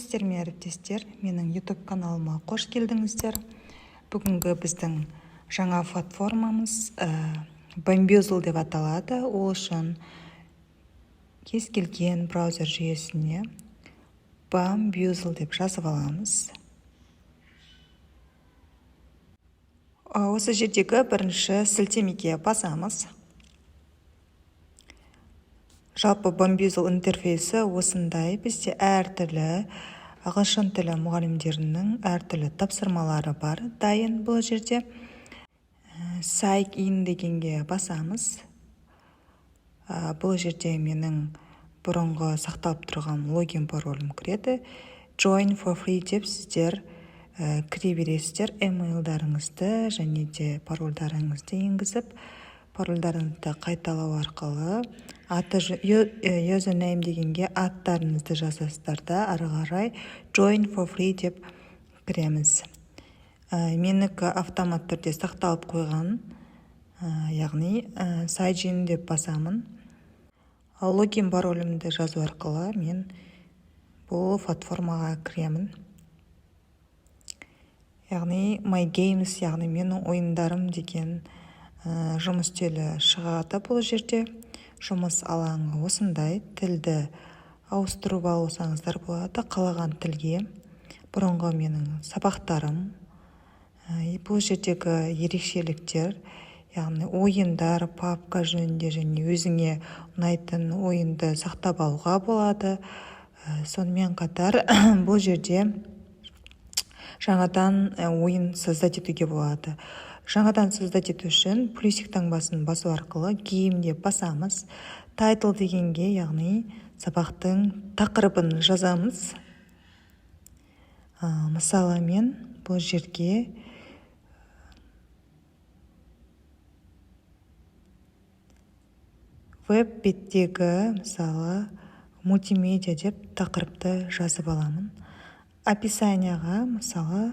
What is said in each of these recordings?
Сәлеметсіздер ме, әріптестер! Менің YouTube каналыма қош келдіңіздер! Бүгінгі біздің жаңа платформамыз Baamboozle деп аталады. Ол үшін кез келген браузер жүйесіне Baamboozle деп жазып аламыз. Осы жердегі бірінші сілтемеге басамыз. Жалпы, Baamboozle интерфейсі осындай. Бізде әртүрлі ағылшын тілі мұғалімдерінің әртүрлі тапсырмалары бар дайын. Бұл жерде Sign in дегенге басамыз. Бұл жерде менің бұрынғы сақталып тұрған логин, паролім кіреді. Join for free деп сіздер кіре бересіздер. Emailдарыңызды және де парольдарыңызды енгізіп, парольдарыңызды қайталау арқылы аты, username дегенге аттарыңызды жазасыздар да, ары қарай Join for free деп кіреміз. Менікі автомат түрде сақталып қойған, яғни Sign in деп басамын. Логин, паролімді жазу арқылы мен бұл платформаға кіремін. Яғни My Games, яғни менің ойындарым деген жұмыс үстелі шығады. Бұл жерде жұмыс алаңы осындай. Тілді ауыстырып алсаңыздар болады қалаған тілге. Бұрынғы менің сабақтарым. Бұл жердегі ерекшеліктер, яғни ойындар, папка жөнінде және өзіңе ұнайтын ойынды сақтап алуға болады. Сонымен қатар бұл жерде жаңадан ойын создать етуге болады. Жаңадан создать ету үшін плюсик таңбасын басу арқылы Game деп басамыз. Title дегенге, яғни сабақтың тақырыбын жазамыз. Мысалы, мен бұл жерге веб беттегі, мысалы, мультимедиа деп тақырыпты жазып аламын. Описанияға, мысалы,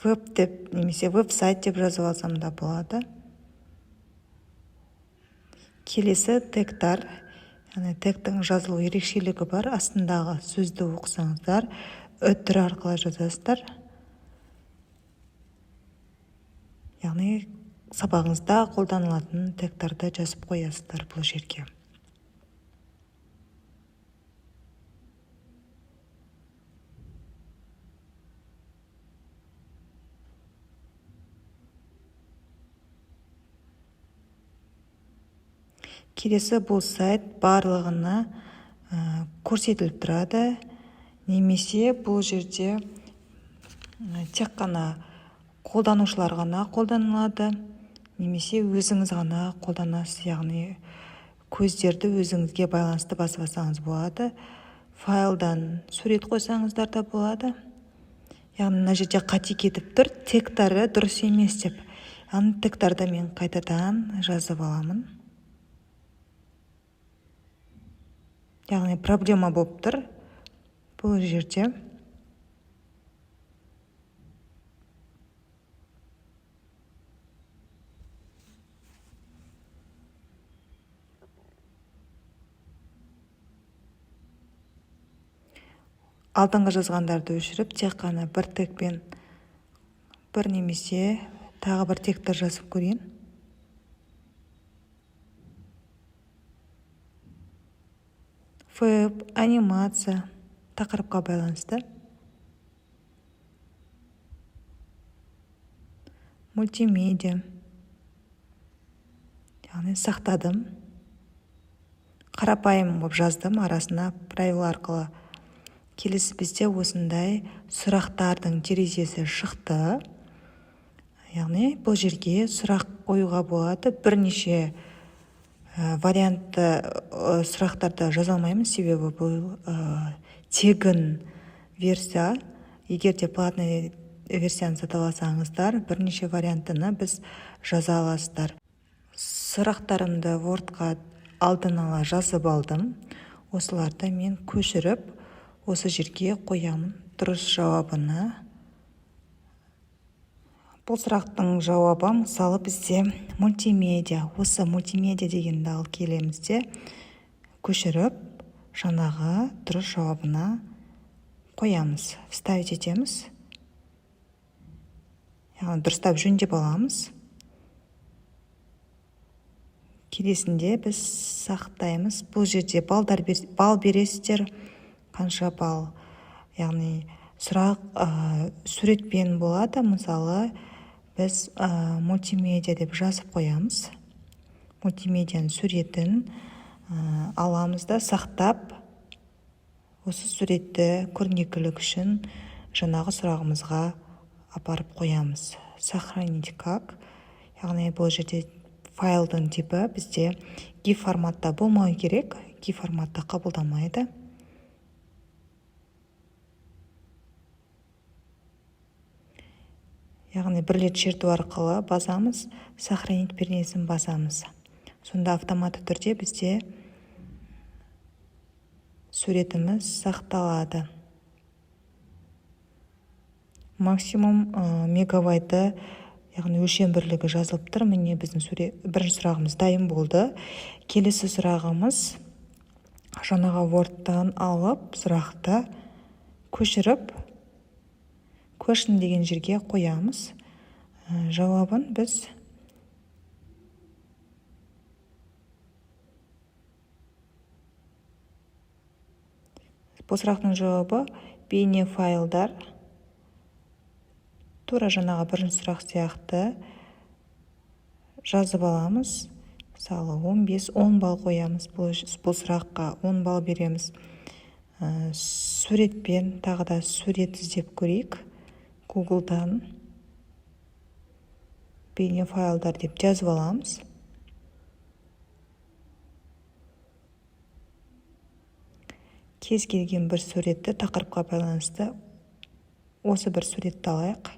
веб деп немесе веб-сайт деп жазып алсам да болады. Келесі тегтар, яғни тегтің жазылу ерекшелігі бар. Астындағы сөзді оқысаңыздар, үтір арқылы жазасыздар, яғни сабағыңызда қолданылатын тегтарды жазып қоясыздар бұл жерге. Келесі, бұл сайт барлығына көрсетіліп тұрады немесе бұл жерде тек қана қолданушылар ғана қолданылады немесе өзіңіз ғана қолданасыз, яғни көздерді өзіңізге байланысты басып алсаңыз болады. Файлдан сурет қойсаңыздар да болады. Яғни мына жерде қате кетіп тұр, тегтары дұрыс емес деп. Яғни тегтарды мен қайтадан жазып аламын. Яғни проблема болып тұр бұл жерде. Алдыңғы жазғандарды өшіріп, тек қана бір тегпен бір немесе тағы бір тегті жазып көрейін. Веб анимация, тақырыпқа байланысты мультимедиа. Яғни сақтадым, қарапайым қылып жаздым арасына правила арқылы. Келесі, бізде осындай сұрақтардың терезесі шықты. Яғни бұл жерге сұрақ қоюға болады. Бірнеше вариантты сұрақтарды жаза алмаймыз, себебі бұл тегін версия. Егер де платный версияны сатып алсаңыздар, бірнеше вариантыны біз жаза аласыздар. Сұрақтарымды Wordқа алдын ала жазып алдым. Осыларды мен көшіріп, осы жерге қоямын дұрыс жауабына. Бұл сұрақтың жауабы, мысалы, бізде мультимедиа. Осы мультимедиа дегенді алып келеміз де, көшіріп Жаңағы дұрыс жауабына қоямыз, вставить етеміз, яғни дұрыстап жөндеп аламыз. Келесінде біз сақтаймыз. Бұл жерде балдар, балл бересіздер, қанша балл. Яғни сұрақ суретпен болады. Мысалы, біз мультимедиа деп жазып қоямыз. Мультимедианың суретін аламыз да, сақтап, осы суретті көрнекілік үшін жаңағы сұрағымызға апарып қоямыз. Сохранить как, яғни бұл жерде файлдың типі бізде GIF форматта болмау керек, GIF форматта қабылдамайды. Яғни бір рет шерту арқылы басамыз, сохранить пернесін басамыз. Сонда автоматты түрде бізде суретіміз сақталады. Максимум мегабайты, яғни өлшем бірлігі жазылып тұр. Міне, біздің сурет, бірінші сұрағымыз дайын болды. Келесі сұрағымыз: жаңағы Wordтан алып, сұрақты көшіріп, question деген жерге қоямыз. Жауабын біз бұл сұрақтың жауабы бейне файлдар, тура жаңағы бірінші сұрақ сияқты жазып аламыз. Мысалы, 15-10 балл қоямыз. Бұл сұраққа 10 балл береміз. Суретпен тағы да сурет іздеп көрейік. Гуглдан бейне файлдар деп жазып аламыз. Кез келген бір суретті, тақырыпқа байланысты осы бір суретті алайық.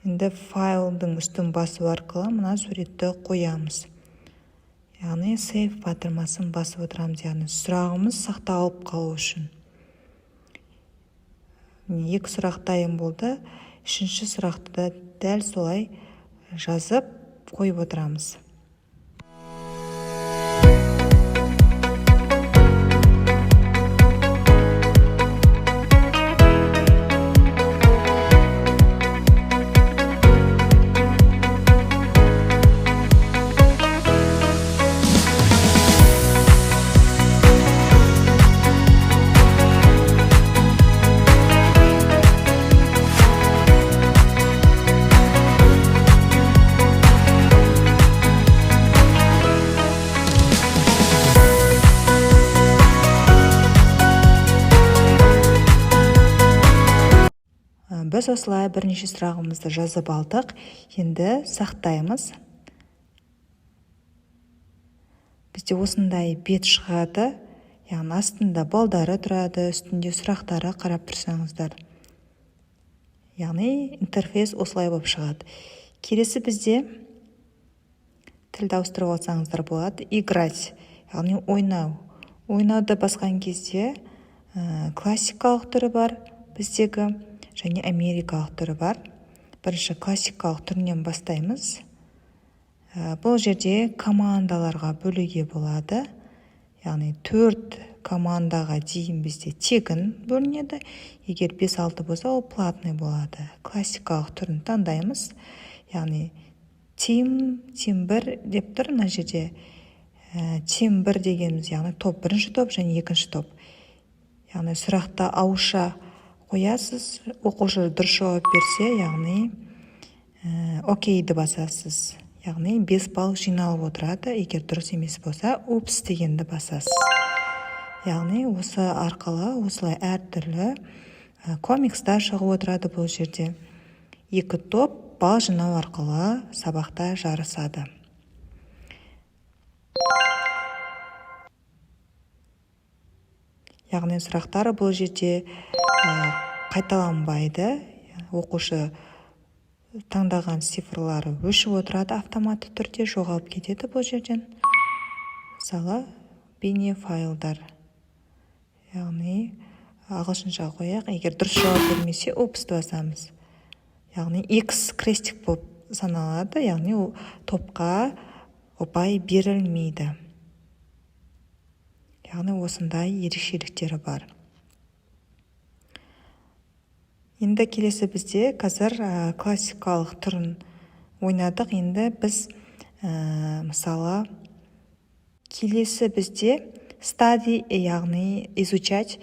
Енді файлдың үстін басу арқылы мына суретті қоямыз, яғни save батырмасын басып отырамыз, яғни сұрағымыз сақталып қалу үшін. Екі сұрақ дайын болды. Үшінші сұрақты да дәл солай жазып қойып отырамыз. Біз осылай бірнеше сұрағымызды жазып алдық. Енді сақтаймыз. Бізде осындай бет шығады, яғни астында балдары тұрады, үстінде сұрақтары, қарап тұрсаңыздар. Яғни интерфейс осылай болып шығады. Келесі бізде тілді ауыстырып алсаңыздар болады. Играть, яғни ойнау. Ойнауды басқан кезде классикалық түрі бар біздегі және америкалық түрі бар. Бірінші классикалық түрінен бастаймыз. Бұл жерде командаларға бөлуге болады, яғни төрт командаға дейін бізде тегін бөлінеді. Егер 5-6 болса, ол платный болады. Классикалық түрін таңдаймыз, яғни team, team 1 деп тұр мына жерде. Team 1 дегеніміз, яғни топ, бірінші топ және екінші топ. Яғни сұрақты ауызша қоясыз, оқушы дұрыс жауап берсе, яғни окейді басасыз, яғни 5 балл жиналып отырады. Егер дұрыс емес болса, упс дегенді басасыз. Яғни осы арқылы осылай әртүрлі комикстар шығып отырады. Бұл жерде екі топ балл жинау арқылы сабақта жарысады. Яғни сұрақтар бұл жерде қайталанбайды. Оқушы таңдаған цифрлары өшіп отырады, автоматты түрде жоғалып кетеді бұл жерден. Мысалы, бейне файлдар, яғни ағылшынша қояйық. Егер дұрыс жауап бермесе, упсты басамыз. Яғни X крестик болып саналады, яғни ол топқа ұпай берілмейді. Яғни осындай ерекшеліктері бар. Енді келесі бізде қазір классикалық түрін ойнадық. Енді біз, мысалы, келесі бізде study, яғни изучать.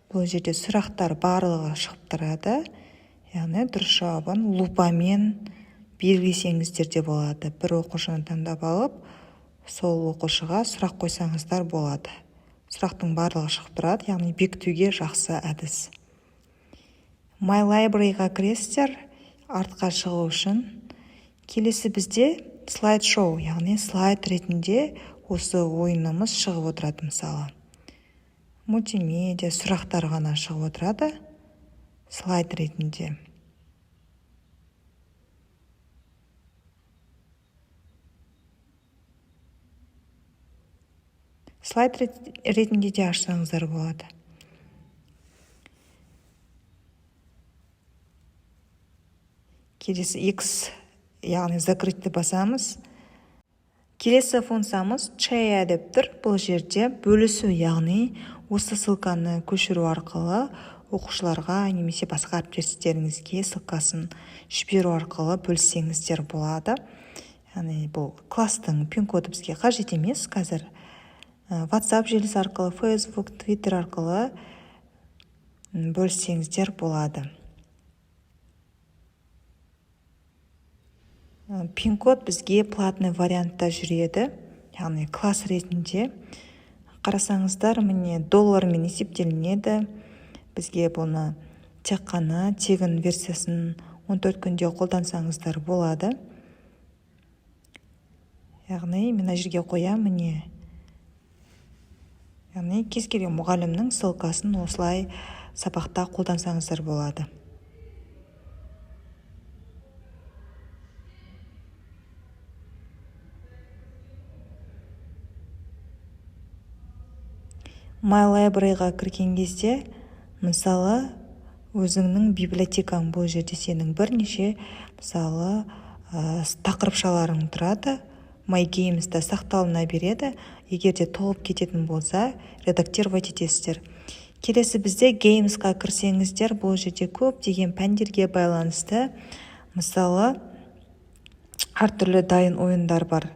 Бұл жерде сұрақтар барлығы шығып тұрады. Яғни дұрыс жауабын лупамен белгілесеңіздер де болады. Бір оқушыны таңдап алып, сол оқушыға сұрақ қойсаңыздар болады. Сұрақтың барлығы шығып тұрады, яғни бекітуге жақсы әдіс. My Library-ға кіресіздер, артқа шығу үшін. Келесі бізде слайд-шоу, яғни слайд ретінде осы ойынымыз шығып отырады мысалы. Мультимедиа, сұрақтар ғана шығып отырады слайд ретінде. Слайд ретінде де ашсаңыздар болады. Келесі X, яғни закрытты басамыз. Келесі функциямыз share деп тұр. Бұл жерде бөлісу, яғни осы ссылканы көшіру арқылы оқушыларға немесе басқа әріптестеріңізге ссылкасын жіберу арқылы бөліссеңіздер болады. Яғни бұл класстың пин-коды бізге қажет емес. Қазір WhatsApp желісі арқылы, Facebook, Twitter арқылы бөліссеңіздер болады. Пин-код бізге платный вариантта жүреді, яғни класс ретінде. Қарасаңыздар, міне доллармен есептелінеді. Бізге бұны тек қана тегін версиясын 14 күнде қолдансаңыздар болады. Яғни мына жерге қоямын, міне. Яғни кез келген мұғалімнің ссылкасын осылай сабақта қолдансаңыздар болады. My Library-ға кірген кезде, мысалы, өзіңнің библиотекаң бұл жерде сенің бірнеше, мысалы, тақырыпшаларың тұрады. My Games-та сақталына береді. Егер де толып кететін болса, редактировать етесіздер. Келесі бізде Games-қа кірсеңіздер, бұл жерде көптеген пәндерге байланысты, мысалы, әртүрлі дайын ойындар бар.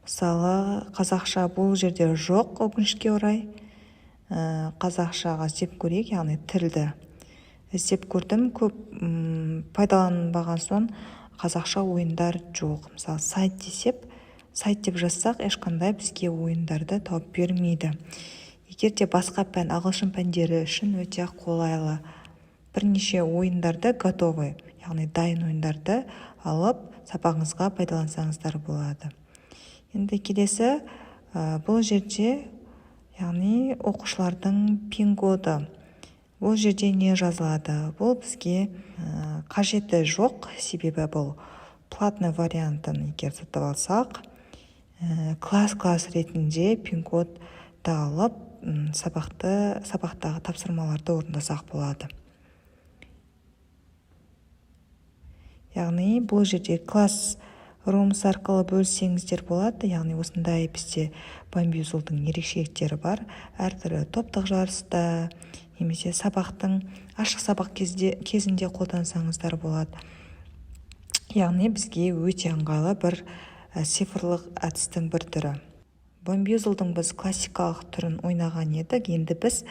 Мысалы, қазақша бұл жерде жоқ, өкінішке орай. Қазақшаға іздеп көрейік, яғни тілді іздеп көрдім, көп пайдаланбаған соң қазақша ойындар жоқ. Мысалы, сайт десеп, сайт деп жазсақ, ешқандай бізге ойындарды тауып бермейді. Егер де басқа пән, ағылшын пәндері үшін өте қолайлы. Бірнеше ойындарды готовый, яғни дайын ойындарды алып сабағыңызға пайдалансаңыздар болады. Енді келесі, бұл жерде, яғни оқушылардың пин-коды. Бұл жерде не жазылады? Бұл бізге қажеті жоқ, себебі бұл платный вариантын егер сатып алсақ, класс-класс ретінде пин-кодты алып, сабақтағы тапсырмаларды орындасақ болады. Яғни бұл жерде класс Rooms арқылы бөліссеңіздер болады. Яғни осындай бізде Бамбюзлдың ерекшеліктері бар. Әртүрлі топтық жарыста немесе сабақтың ашық сабақ кезінде қолдансаңыздар болады. Яғни бізге өте ыңғайлы бір цифрлық әдістің бір түрі. Бамбюзлдың біз классикалық түрін ойнаған едік. Енді біз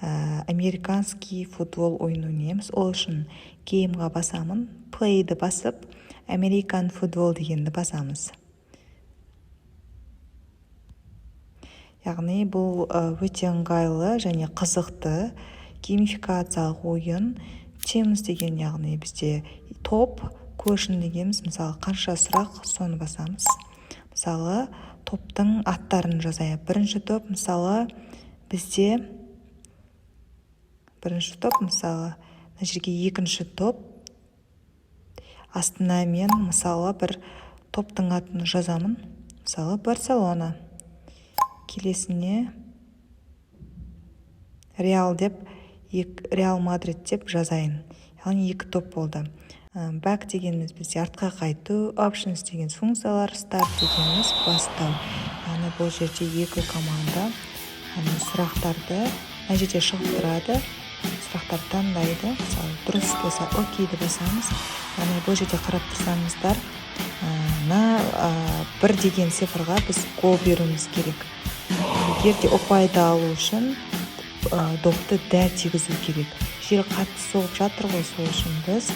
американский футбол ойын ойнаймыз. Ол үшін геймға басамын, плейді басып, American футбол дегенді басамыз. Яғни бұл өте ыңғайлы және қызықты геймификациялық ойын. Teams деген, яғни бізде топ, question дегеніміз, мысалы, қанша сұрақ, соны басамыз. Мысалы, топтың аттарын жазайық. Бірінші топ, мысалы, бізде бірінші топ, мысалы, мына жерге екінші топ. Астына мен, мысалы, бір топтың атын жазамын. Мысалы, Барселона. Келесіне Реал деп, Реал Мадрид деп жазайын. Яғни екі топ болды. Back дегеніміз бізде артқа қайту, Options деген функциялар, Start дегеніміз бастау. Яғни бұл жерде екі команда, яғни сұрақтарды мына жерде шығып тұрады, сұрақтарды таңдайды. Мысалы, дұрыс болса, окейді басамыз. Яғни бұл жерде қарап тұрсаңыздар, мына 1 деген цифрға біз гол беруіміз керек. Егер де ұпайды алу үшін допты дәл тигізу керек. Жел қатты соғып жатыр ғой, сол үшін біз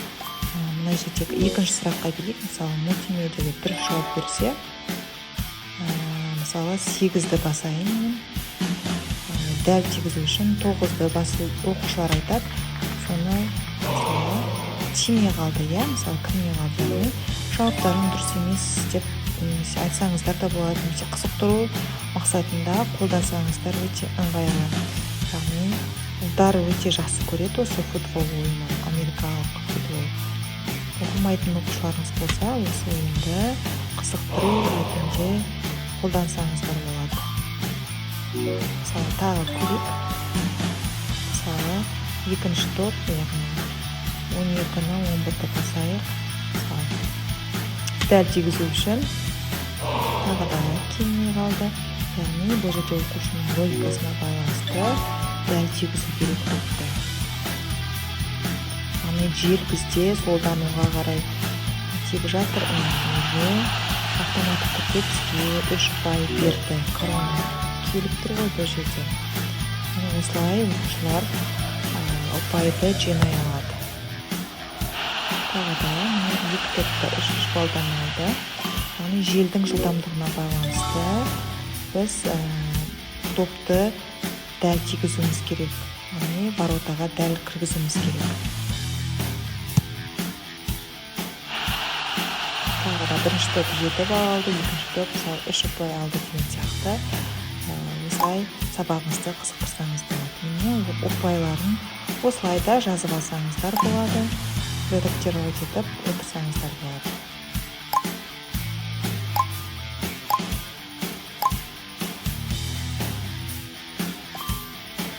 мына жердегі екінші сұраққа келейік. Мысалы, мультимедиада дұрыс жауап берсе, мысалы, 8-ді басайын мен. Дәл тигізу үшін 9-ды басу оқушылар айтады. Соны, мысалы, тимей қалды, иә, мысалы, кірмей қалды. Яғни жауаптарың дұрыс емес деп немесе айтсаңыздар да болады, немесе қызықтыру мақсатында қолдансаңыздар өте ыңғайлы. Яғни ұлдар өте жақсы көреді осы футбол ойынын, америкалық футбол. Оқымайтын оқушыларыңыз болса, осы ойынды қызықтыру ретінде қолдансаңыздар болады. Мысалы, тағы көрейік. Мысалы, екінші топ, яғни 12-ні, 11-ді басайық. Мысалы, дәл тигізу үшін тағы да келмей қалды. Яғни бұл жерде оқушының логикасына байланысты дәл тигізу керек допты. Яғни жел бізде солдан оңға қарай тиіп жатыр. Уже автоматты түрде бізге 3 ұпай берді. Корона келіп тұр ғой бұл жерде. Осылай оқушылар ұпайды жинай алады. Тағы да міне екі топта үш балдан алды. Яғни желдің жылдамдығына байланысты біз допты дәл тигізуіміз керек. Яғни воротаға дәл кіргізуіміз керек. Тағы да бірінші топ 7 балл алды, екінші топ, мысалы, 3 ұпай алды деген сияқты. Осылай сабағыңызды қызықтырсаңыз болады. Міне, ұпайларын осылай да жазып алсаңыздар болады, редактировать етіп отырсаңыздар болады.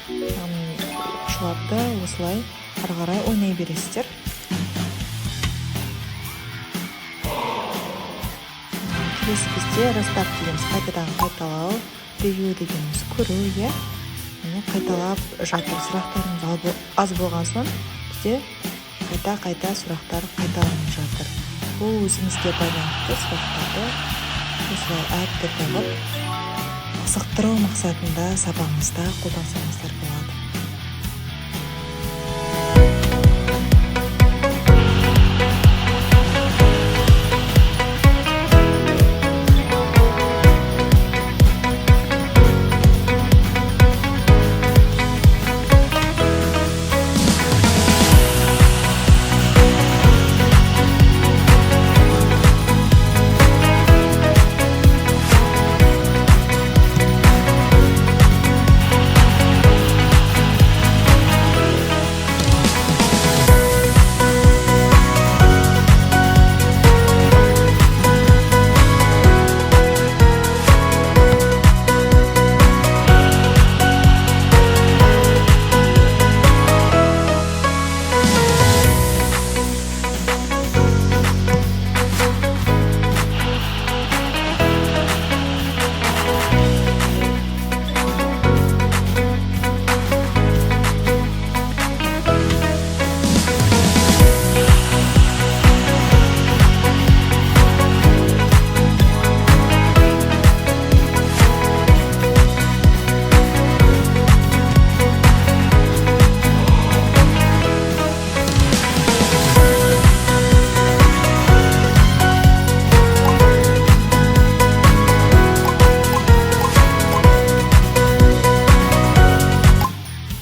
Яғни оқушыларды осылай ары қарай ойнай бересіздер. Келесі бізде restart дегеніміз қайтадан қайталау, review дегеніміз көру, иә. Міне, қайталап жатыр. Сұрақтарымыз аз болған соң бізде қайта-қайта сұрақтар қайталанып жатыр. Бұл өзіңізге байланысты сұрақтарды осылай әртүрлі қылып қызықтыру мақсатында сабағыңызда қолдансаңыздар болады.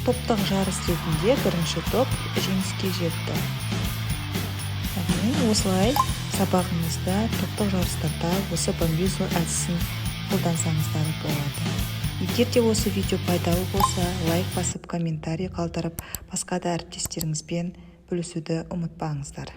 Топтық жарыс ретінде бірінші топ жеңіске жетті. Яғни осылай сабағыңызда топтық жарыстарда осы Бамбюзл әдісін қолдансаңыздар болады. Егер де осы видео пайдалы болса, лайк басып, комментарий қалдырып, басқа да әріптестеріңізбен бөлісуді ұмытпаңыздар.